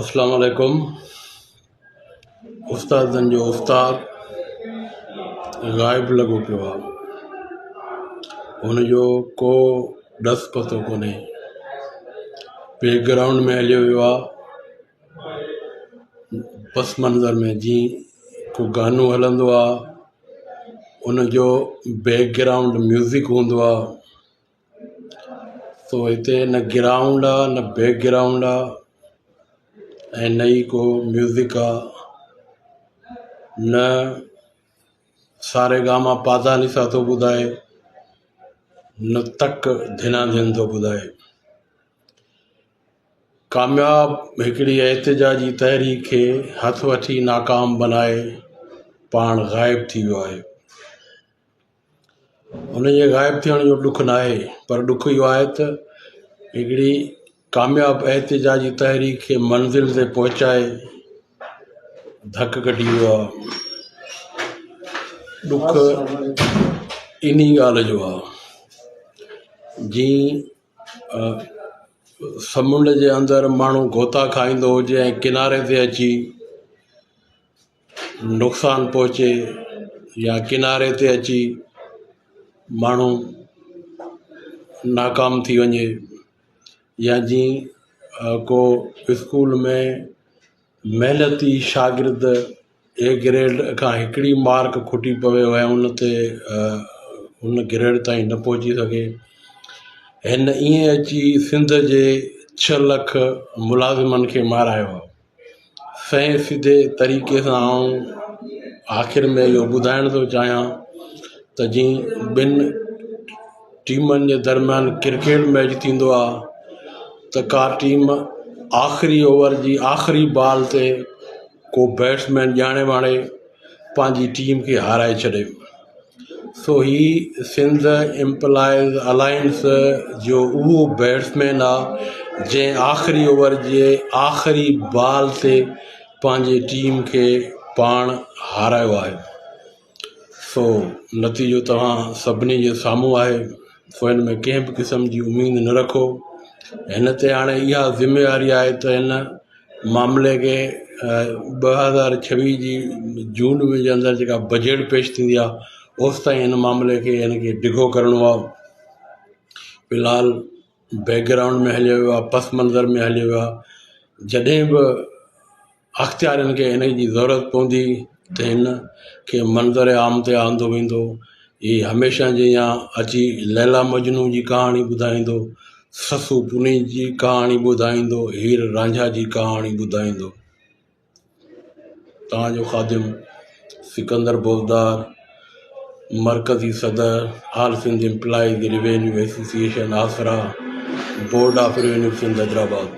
اسلام عليڪم استادن جو استاد غائب لڳو پيو آ هن جو ڪو ڏس پتو ڪونهي بيڪ گرائونڊ ۾ هليو ويو آ پس منظر ۾ جيئن ڪو گانو هلندو آ ان جو بيڪ گرائونڊ ميوزڪ هوندو آ سو هتي نه گرائونڊ آ نه بيڪ گرائونڊ آ ۽ نه ئي ڪو ميوزڪ آ نه سا ري گا ما پا ڌا ني سا ٿو ٻڌائي نه تڪ ڌنا ڌن ٿو ٻڌائي. ڪامياب هڪڙي احتجاجي تحريڪ کي هٿ وٺي ناڪام بنائي پاڻ غائب ٿي ويو آهي. ان جي غائب ٿيڻ جو ڏک نه آهي پر ڏک اهو آهي ته هڪڙي ڪامياب احتجاجي تحريڪ کي منزل تي پهچائي ڌڪ ڪڍي ويو آهي ڏک ان ڳالهه جو آهي جيئن سمنڊ جي اندر ماڻهو غوطا کائيندو هجي ۽ ڪناري تي اچي نقصان پهچي يا ڪناري تي اچي ماڻهو ناڪام ٿي وڃي يا جيئن ڪو اسڪول ۾ محنتي شاگرد اي گريڊ کان هڪڙي مارڪ کٽي پوي ۽ ان تي ان گريڊ تائين نه پهچي سگهي هن ائين اچي سنڌ جي ڇهه لک ملازمن کي مارايو آهي. سئين سڌي طريقي سان آئون آخر ۾ اهو ٻڌائڻ ٿو چاهيان ته جي ٻن ٽيمن جي درميان ڪرڪيٽ ميچ ٿيندو آهي ته ڪا ٽيم آخري اوور جي آخري بال تي ڪو بيٽسمين ڄاڻي واڻي پنهنجي ٽيم کي هارائي ڇڏي سو هي سنڌ ايمپلائيز الائنس جو اهو بيٽسمين آ جنهن آخري اوور جي آخري بال تي پنهنجي ٽيم کي پاڻ هارايو آهي سو نتيجو توهان سڀني جي سامهون آهي سو هن ۾ ڪنهن به قسم جي اميد نه رکو هن تي هاڻي اها ذميواري آهي ته هن معاملي کي 2026 جي جون ۾ جي اندر جيڪا بجيٽ پيش ٿيندي آهي اوس تائين هن معاملي کي هن کي ڊگهو ڪرڻو آهي في الحال بيڪ گرائونڊ ۾ هليو ويو آهي پس منظر ۾ هليو ويو آهي جڏهن به اختيارين کي هن جي ضرورت پوندي ته هن کي منظر عام تي آندو ويندو. هي هميشه جيان اچي ليليٰ مجنون جي ڪهاڻي ٻڌائيندو، سسو پني جي ڪهاڻي ٻڌائيندو، هير رانجها جي ڪهاڻي ٻڌائيندو. توهان جو خادم سڪندر بوزدار، مرڪزي صدر all Sindh employees revenue association آسرا، board of revenue Sindh Hyderabad.